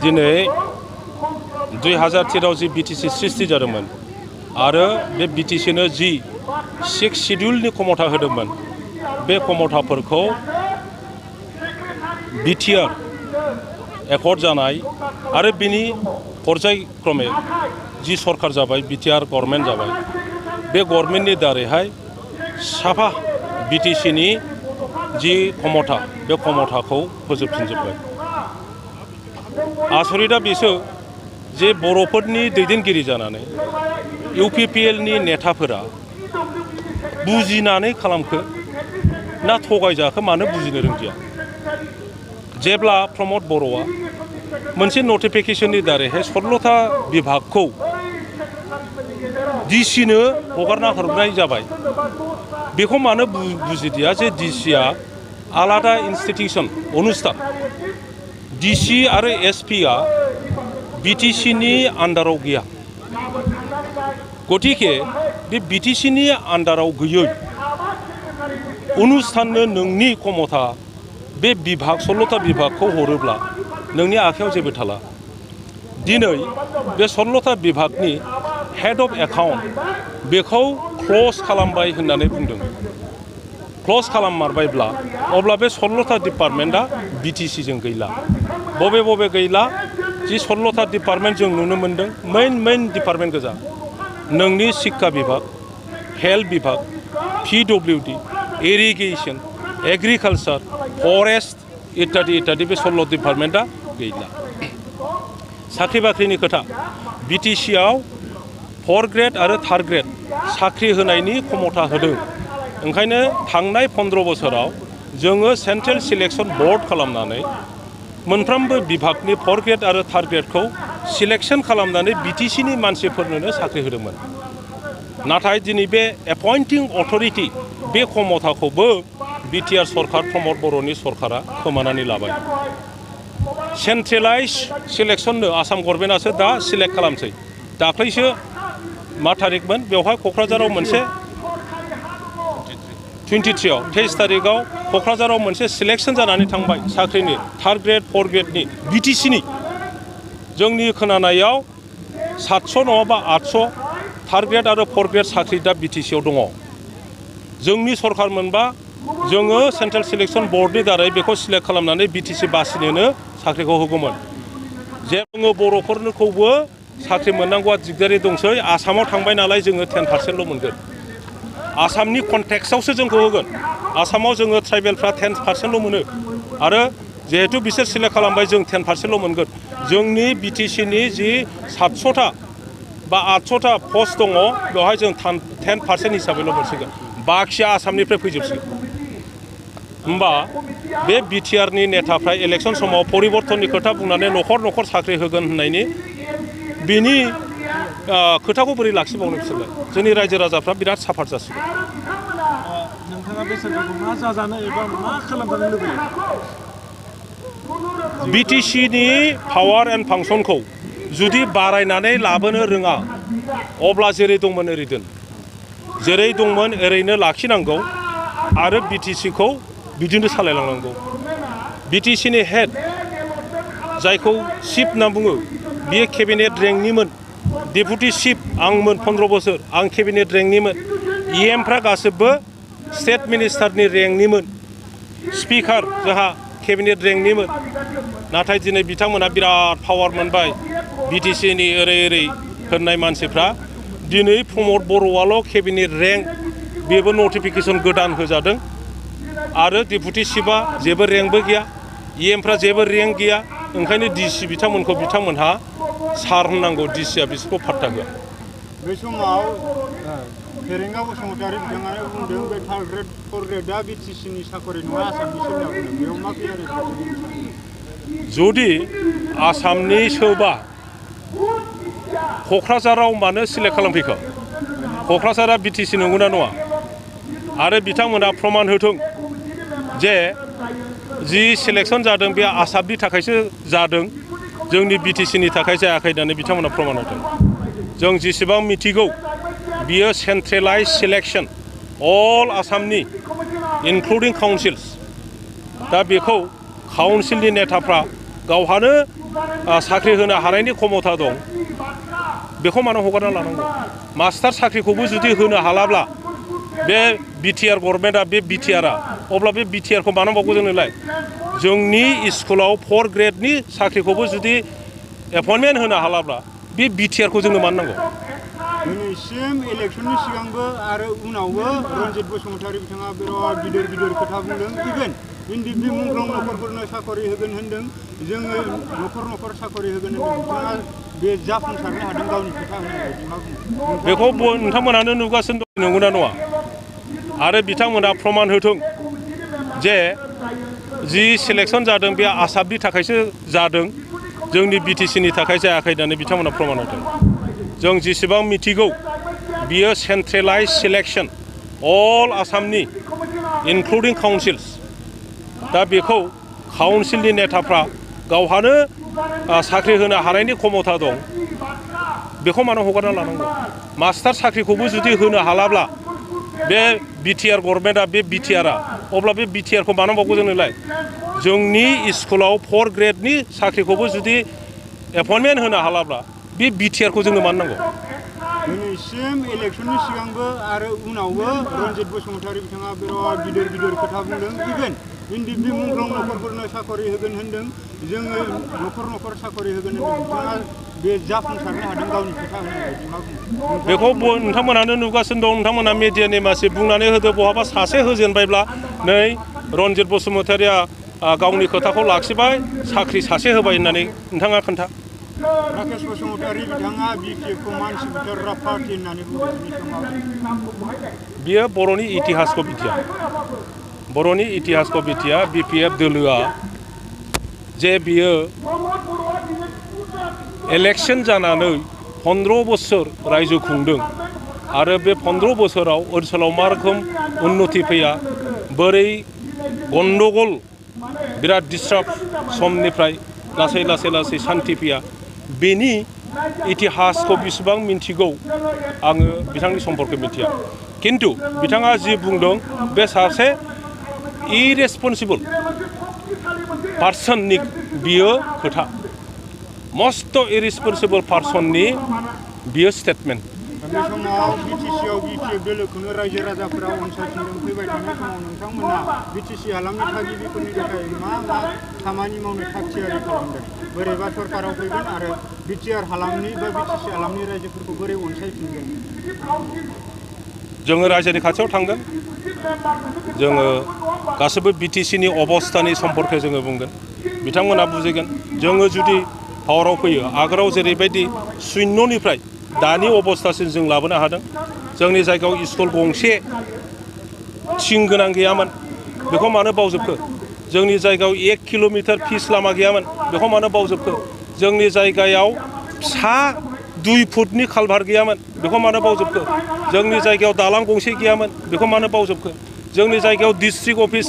दिनै 2013 जि बिटिसि सृष्टि जादोंमोन आरो बे बिटिसिनो जि 6 शिड्यूलनि खमथा होदोंमोन बे खमथाफोरखौ बिटिआर एकर्ड जानाय आरो बिनि पर्यायक्रमे जि सरकार जाबाय बिटिआर गभर्नमेन्ट जाबाय बे गभर्नमेन्टनि दारैहाय साफा बिटिसिनि जि खमथा बे खमथाखौ फोजोबफिनजोब्बाय। आसरिता बेसो जे बर'फोरनि दैदेनगिरि जानानै इउपिपिएलनि नेताफोरा बुजिनानै खालामखो ना थगायजाखो मानो बुजिनो रोंदिया। जेब्ला प्रमद बर'आ मोनसे नटिफिकेशननि दारैहाय 16था बिभागखौ डिसिनो हगारना हरनाय जाबाय बेखौ मानो बुजिदिया जे डिसिआ आलादा इन्स्टिटिउसन अनुस्थान डिसि आरो एसपिआ बिटिसिनि आन्डाराव गैया। गतिके बे बिटिसिनि आन्डाराव गैयै अनुस्थाननो नोंनि खमथा बे बिभाग 16था बिभागखौ हरोब्ला नोंनि आखायाव जेबो थाला। दिनै बे 16था बिभागनि हेड अफ एकाउन्ट बेखौ क्ल'ज खालामबाय होननानै बुंदों। क्ल'ज खालाममारबायब्ला अब्ला बे 16था डिपार्टमेन्टआ बिटिसिजों गैला। बबे गैला जि 16था डिपार्टमेन्ट जों नुनो मोन्दों मेइन डिपार्टमेन्ट गोजा नोंनि शिक्षा बिभाग हेल्थ बिभाग पिडब्लिउडि इरिगेसन एग्रिकालचार फरेस्ट इत्यादि बे 16 डिपार्टमेन्टआ गैला। साख्रि बाख्रिनि खोथा बिटिसिआव 4 ग्रेड आरो 3 ग्रेड साख्रि होनायनि खमथा होदों। ओंखायनो थांनाय 15 बोसोराव जोङो सेन्ट्रेल सिलेक्शन बर्ड खालामनानै मोनफ्रोमबो बिभागनि 4 ग्रेड आरो 3 ग्रेडखौ सिलेक्शन खालामनानै बिटिसिनि मानसिफोरनो साख्रि होदोंमोन। नाथाय दिनै बे एपइन्टिं अथरिटि बे खमथाखौबो बिटिआर सरकार प्रमद बर'नि सरकारा खोमानानै लाबाय। सेन्ट्रेलाइज सिलेक्शननो आसाम गभर्नमेन्टआसो दा सिलेक्ट खालामसै। दाख्लैसो मा थारिखमोन बेवहाय क'क्राझाराव मोनसे 23 तारिखआव क'क्राझाराव मोनसे सिलेक्शन जानानै थांबाय साख्रिनि 3 ग्रेड 4 ग्रेडनि बिटिसिनि। जोंनि खोनानायाव 700 नङाबा 800 3 ग्रेड आरो 4 ग्रेड साख्रि दा बिटिसिआव दङ। जोंनि सरकार मोनबा जोङो सेन्ट्रेल सिलेक्शन बर्डनि दारै बेखौ सिलेक्ट खालामनानै बिटिसि बासिनोनो साख्रिखौ होगौमोन। जे जोङो बर'फोरखौबो साख्रि मोननांगौआ दिगदारि दंसै। आसामाव थांबाय नालाय जोङो 10%ल' मोनगोन। आसामनि कन्टेक्सआवसो जोंखौ होगोन। आसामाव जोङो ट्राइबेलफ्रा 10%ल' मोनो आरो जिहेतु बिसोर सिलेक्ट खालामबाय जों 10%ल' मोनगोन। जोंनि बिटिसिनि जि 700था बा 800था पस्ट दङ बेवहाय जों 10% हिसाबैल' मोनसिगोन। बाखिया आसामनिफ्राय फैजोबसिगोन। होमबा बे बिटिआरनि नेताफ्रा इलेक्शन समाव परिबर्तननि खोथा बुंनानै न'खर साख्रि होगोन होननायनि बिनि खोथाखौ बोरै लाखिबावनो बिसोरलाय। जोंनि रायजो राजाफ्रा बिराद साफार जासिगोन। नोंथाङा बे सरकारखौ मा जाजानो एबा मा खालामजानो लुबैयो? बिटिसिनि पावार एन्ड फांसनखौ जुदि बारायनानै लाबोनो रोङा अब्ला जेरै दंमोन ओरै दोन। जेरै दंमोन ओरैनो लाखिनांगौ आरो बिटिसिखौ बिदिनो सालायलांनांगौ। बिटिसिनि हेड जायखौ चिफ होनना बुङो बियो केबिनेट रेंकनिमोन। डेपुटि चिफ आंमोन 15 बोसोर आं केबिनेट रेंकनिमोन। इएमफ्रा गासिबो स्टेट मिनिस्टारनि रेंकनिमोन। स्पिकार जोंहा केबिनेट रेंकनिमोन। नाथाय दिनै बिथांमोना बिराद पावार मोनबाय। बिटिसिनि ओरै होननाय मानसिफ्रा दिनै प्रमद बर'आल' केबिनेट रेंक बेबो नटिफिकेशन गोदान होजादों आरो डेपुटि चिफआ जेबो रेंकबो गैया। इएमफ्रा जेबो रेंक गैया। ओंखायनो डिसि बिथांमोनहा सार होननांगौ। डिसिआ बिसोरखौ पात्ता होआ। बे समाव फेरेंगा बसुमतारी बिथाङा बुंदों बे 3 ग्रेड 4 ग्रेडआ बिटिसिनि साकरि नङा आसामनिसो होनना बुंदों। बेयाव मा क्लियारिटि? जुदि आसामनि सोबा क'क्राझाराव मानो सिलेक्ट खालामफैखो? क'क्राझारा बिटिसि नंगौना नङा? आरो बिथांमोना प्रमान होथों जे जि सिलेक्शन जादों बे आसामनि थाखायसो जादों जोंनि बिटिसिनि थाखाय जायाखै होननानै बिथांमोना प्रमान होथों। जों जेसेबां मिथिगौ बियो सेन्ट्रेलाइज सिलेक्शन अल आसामनि इनक्लुडिं काउन्सिल्स। दा बेखौ काउन्सिलनि नेताफ्रा गावहानो साख्रि होनो हानायनि क्षमता दं बेखौ मानो हगारना लानांगौ मास्टार साख्रिखौबो जुदि होनो हालाब्ला बे बिटिआर गभर्नमेन्टआ बे बिटिआरआ अब्ला बे बिटिआरखौ मानो मावगौ जोंनोलाय जोंनि स्कुलाव 4 ग्रेडनि साख्रिखौबो जुदि एपइन्टमेन्ट होनो हालाब्ला बे बिटिआरखौ जोंनो मानो नांगौ दिनैसिम इलेक्सननि सिगांबो आरो उनावबो रन्जित बसुमतारी बिथाङा बिराद गिदिर गिदिर खोथा बुंदों इभेन इन्दिबि मुंख्लं नखरफोरनो साखरि होगोन होनदों जोङो नखर नखर साखरि होगोन होनदों बिथाङा बे जाफुंसारनो हादों गावनि खोथा होनाय बायदि मा बुङो बेखौ नोंथांमोनानो नुगासिनो दं नंगौना नङा आरो बिथांमोना प्रमान होथों जे जि सिलेक्सन जादों बे आसामनि थाखायसो जादों जोंनि बिटिसिनि थाखाय जायाखै होननानै बिथांमोना प्रमान होथों जों जेसेबां मिथिगौ बियो सेन्ट्रेलाइज सिलेक्सन अल आसामनि इनक्लुडिं काउन्सिल्स दा बेखौ काउन्सिलनि नेताफ्रा गावहानो साख्रि होनो हानायनि क्षमता दं बेखौ मानो हगारना लानांगौ मास्टार साख्रिखौबो जुदि होनो हालाब्ला बे बिटिआर गभर्नमेन्टआ बे बिटिआरआ अब्ला बे बिटिआरखौ मानो मावगौ जोंनोलाय जोंनि स्कुलाव 4 ग्रेडनि साख्रिखौबो जुदि एपइन्टमेन्ट होनो हालाब्ला बे बिटिआरखौ जोंनो मानो नांगौ दिनैसिम इलेक्सननि सिगांबो आरो उनावबो रन्जित बसुमतारी बिथाङा बिराद गिदिर गिदिर खोथा बुंदों इभेन इन्दिबि मुंख्लं नखरफोरनो साखरि होगोन होनदों जोङो नखर नखर साखरि होगोन होनदों बिथाङा बे जाफुंसारनो हादों गावनि खोथा होनाय बायदि मा बुङो बेखौ नोंथांमोनानो नुगासिनो दं नोंथांमोना मिडियानि मानसि बुंनानै होदो बहाबा सासे होजेनबायब्ला नै रन्जित बसुमतारीया गावनि खोथाखौ लाखिबाय साख्रि सासे होबाय होननानै नोंथाङा खोन्था राकेश बसुमतारी बिथाङा बिटिएफखौ मानसि बुथारग्रा पार्टि होननानै बुंदों बियो बर'नि इतिहासखौ मिथिया बर'नि इतिहासखौ मिथिया बिपिएफ दोलोआ जे बियो इलेक्शन जानानै 15 बोसोर रायजो खुंदों आरो बे 15 बोसोराव ओनसोलाव मा रोखोम उन्नति फैया बोरै गन्दगल बिराद डिस्टार्ब समनिफ्राय लासै लासै लासै शान्ति फैया बेनि इतिहासखौ बेसेबां मिन्थिगौ आङो बिथांनि सम्पर्क मिथिया किन्तु बिथाङा जि बुंदों बे सासे इरेसपन्सिबल पार्सननि बियो खोथा मस्ट इरेसपन्सिबल पार्सननि बियो स्टेटमेन्ट बे समाव बिटिसिआव बिटिएफ दोलोखौनो रायजो राजाफोरा अनसायफिनदों फैबाय थानाय समाव नोंथांमोना बिटिसि हालामनि थागिबिफोरनि थाखाय मा मा खामानि मावनो थागथियारि खालामदों बोरैबा सरकाराव फैगोन आरो बिटिआर हालामनि बा बिटिसि हालामनि रायजोफोरखौ बोरै अनसायफिनगोन जोङो रायजोनि खाथियाव थांगोन जोङो गासैबो बिटिसिनि अबस्थानि सम्पर्के जोङो बुंगोन बिथांमोना बुजिगोन जोङो जुदि पावाराव फैयो आगोलाव जेरैबायदि शून्यनिफ्राय दानि अबस्थासिम जों लाबोनो हादों जोंनि जायगायाव स्कुल गंसे थिं गोनां गैयामोन बेखौ मानो बावजोबखो जोंनि जायगायाव 1 किल'मिटार फिस लामा गैयामोन बेखौ मानो बावजोबखो जोंनि जायगायाव फिसा 2 फुटनि कालभार गैयामोन बेखौ मानो बावजोबखो जोंनि जायगायाव दालां गंसे गैयामोन बेखौ मानो बावजोबखो जोंनि जायगायाव डिस्ट्रिक्ट अफिस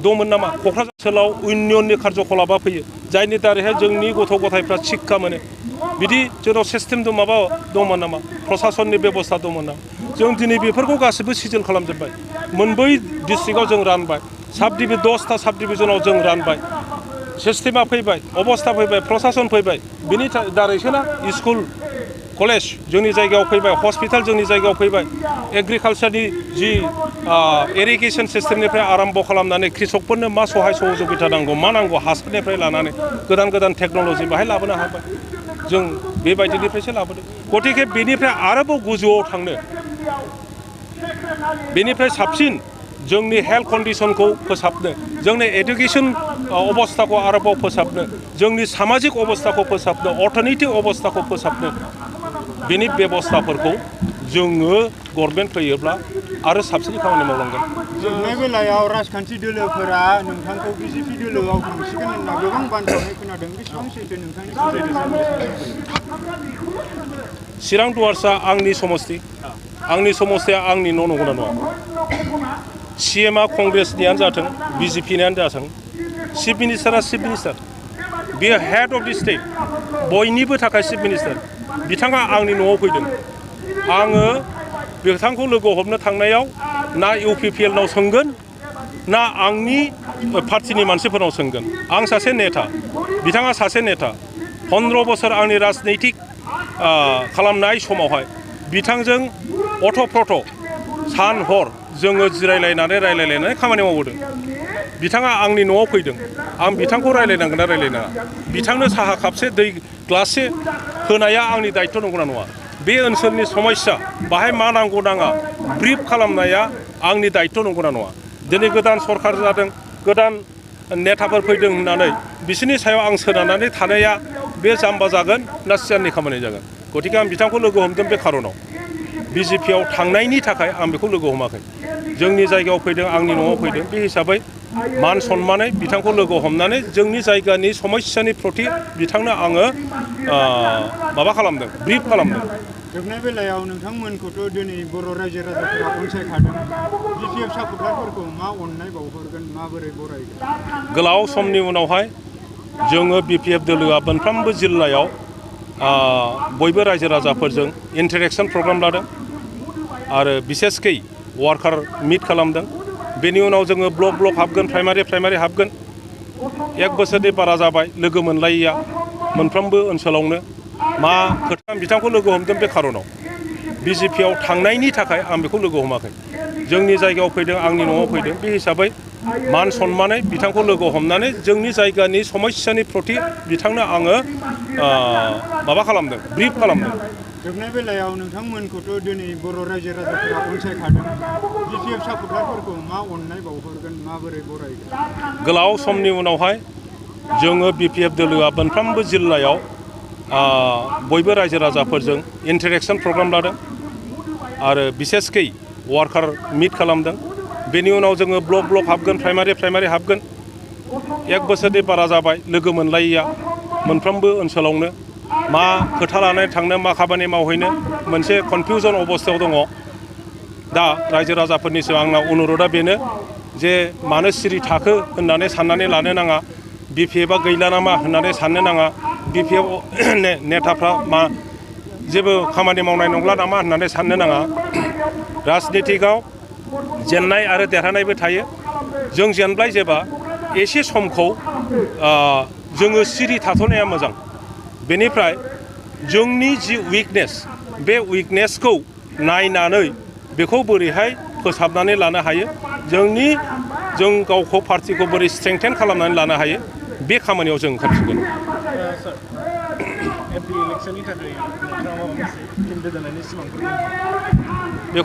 दंमोन नामा क'क्राझार ओनसोलाव इउनियननि कार्यकलापा फैयो जायनि दारैहाय जोंनि गथ' गथायफ्रा शिक्षा मोनो बिदि जोंनाव सिस्टेम दं माबा दंमोन नामा प्रसासननि बेबस्था दंमोन नामा जों दिनै बेफोरखौ गासिबो सिजिल खालामजोब्बाय मोनबै डिस्ट्रिक्टआव जों रानबाय साब 10टा साब डिभिजनाव जों रानबाय सिस्टेमा फैबाय अबस्था फैबाय प्रसासन फैबाय बिनि दारैसोना स्कुल कलेज जोंनि जायगायाव फैबाय हस्पिटाल जोंनि जायगायाव फैबाय एग्रिकालचारनि जि इरिगेसन सिस्टेमनिफ्राय आरम्भ खालामनानै कृषकफोरनो मा सहाय सहযোगिता नांगौ मा नांगौ हासारनिफ्राय लानानै गोदान गोदान टेक्न'लजि बाहाय लाबोनो हाबाय जों बेबायदिनिफ्रायसो लाबोदों गतिके बेनिफ्राय आरोबाव गोजौआव थांनो बेनिफ्राय साबसिन जोंनि हेल्थ कन्डिशनखौ फोसाबनो जोंनि एडुकेसन अबस्थाखौ आरोबाव फोसाबनो जोंनि सामाजिक अबस्थाखौ फोसाबनो अर्थनैतिक अबस्थाखौ फोसाबनो बेनि बेबस्थाफोरखौ जोङो गभर्नमेन्ट फैयोब्ला आरो साबसिन खामानि मावलांगोन जोबनाय बेलायाव राजखान्थि दोलोफोरा नोंथांखौ बिजेपि दोलोआव थांसिगोन होनना गोबां बानजावनाय खोनादों बेसेबां सैथो नोंथांनि चिरां दुवारसा आंनि समस्थिया आंनि न' नंगौना नङा CMआ कंग्रेसनियानो जाथों बिजेपिनियानो जाथों चिफ मिनिस्टारा चिफ मिनिस्टार बियो हेड अफ दि स्टेट बयनिबो थाखाय चिफ मिनिस्टार बिथाङा आंनि न'आव फैदों आङो बिथांखौ लोगो हमनो थांनायाव ना UPPLनाव सोंगोन ना आंनि पार्टिनि मानसिफोरनाव सोंगोन आं सासे नेता बिथाङा सासे नेता 15 बोसोर आंनि राजनैतिक खालामनाय समावहाय बिथांजों अथ'प्रथ' सान हर जोङो जिरायलायनानै रायलायलायनानै खामानि मावबोदों बिथाङा आंनि न'आव फैदों आं बिथांखौ रायलायनांगोन ना रायलायनाङा बिथांनो साहा कापसे दै ग्लाससे होनाया आंनि दायित्व नंगौना नङा बे ओनसोलनि समस्या बाहाय मा नांगौ नाङा ब्रिफ खालामनाया आंनि दायित्व नंगौना नङा दिनै गोदान सरकार जादों गोदान नेताफोर फैदों होननानै बिसोरनि सायाव आं सोनारनानै थानाया बे जाम्बा जागोन ना सियारनि खामानि जागोन गतिके आं बिथांखौ लोगो हमदों बे खारनाव बिजेपिआव थांनायनि थाखाय आं बेखौ लोगो हमाखै जोंनि जायगायाव फैदों आंनि न'आव फैदों बे हिसाबै मान सन्मानै बिथांखौ लोगो हमनानै जोंनि जायगानि समस्यानि प्रति बिथांनो आङो माबा खालामदों ब्रिफ खालामदों जोबनाय बेलायाव नोंथांमोनखौथ' दिनै बर' रायजो राजाफोरा अनसायखादों बिपिएफ सापर्टारफोरखौ मा अननाय बावहरगोन माबोरै बरायगोन गोलाव समनि उनावहाय जोङो बिपिएफ दोलोआ मोनफ्रोमबो जिल्लायाव बयबो रायजो राजाफोरजों इन्टारेक्सन प्रग्राम लादों आरो बिसेसकै वार्कार मिट खालामदों बेनि उनाव जोङो ब्लक ब्लक हाबगोन प्राइमारि हाबगोन 1 बोसोरनि बारा जाबाय लोगो मोनलायिया मोनफ्रोमबो ओनसोलावनो मा खोथा बिथांखौ लोगो हमदों बे खारनाव बिजेपिआव थांनायनि थाखाय आं बेखौ लोगो हमाखै जोंनि जायगायाव फैदों आंनि न'आव फैदों बे हिसाबै मान सन्मानै बिथांखौ लोगो हमनानै जोंनि जायगानि समस्यानि प्रति बिथांनो आङो माबा खालामदों ब्रिफ खालामदों जोबनाय बेलायाव नोंथांमोनखौथ' दिनै बर' रायजो राजाफोरा अनसायखादों बिपिएफ सापर्टारफोरखौ मा अननाय बावहरगोन माबोरै बरायगोन गोलाव समनि उनावहाय जोङो बिपिएफ दोलोआ मोनफ्रोमबो जिल्लायाव बयबो रायजो राजाफोरजों इन्टारेक्सन प्रग्राम लादों आरो बिसेसकै वार्कार मिट खालामदों बेनि उनाव जोङो ब्लक ब्लक हाबगोन प्राइमारि हाबगोन 1 बोसोरनि बारा जाबाय लोगो मोनलायिया मोनफ्रोमबो ओनसोलावनो मा खोथा लानानै थांनो मा खामानि मावहैनो मोनसे कनफिउजन अबस्थायाव दङ दा रायजो राजाफोरनिसिम आंना अनुर'धा बेनो जे मानो सिरि थाखो होननानै साननानै लानो नाङा बिपिएफआ गैला नामा होननानै साननो नाङा बिपिएफ नेताफ्रा मा जेबो खामानि मावनाय नंला नामा होननानै साननो नाङा राजनितिकआव जेननाय आरो देरहानायबो थायो जों जेनबाय जेबा एसे समखौ जोङो सिरि थाथ'नाया मोजां बेनिफ्राय जोंनि जि उइकनेस बे उइकनेसखौ नायनानै बेखौ बोरैहाय फोसाबनानै लानो हायो जों गावखौ पार्टिखौ बोरै स्ट्रेंथेन खालामनानै लानो हायो बे खामानियाव जों ओंखारसिगोन एमपि इलेक्सननि थाखाय नोंथाङा माबा मोनसे फिल्ड दोननायनि सिमांफोर दं बेखौ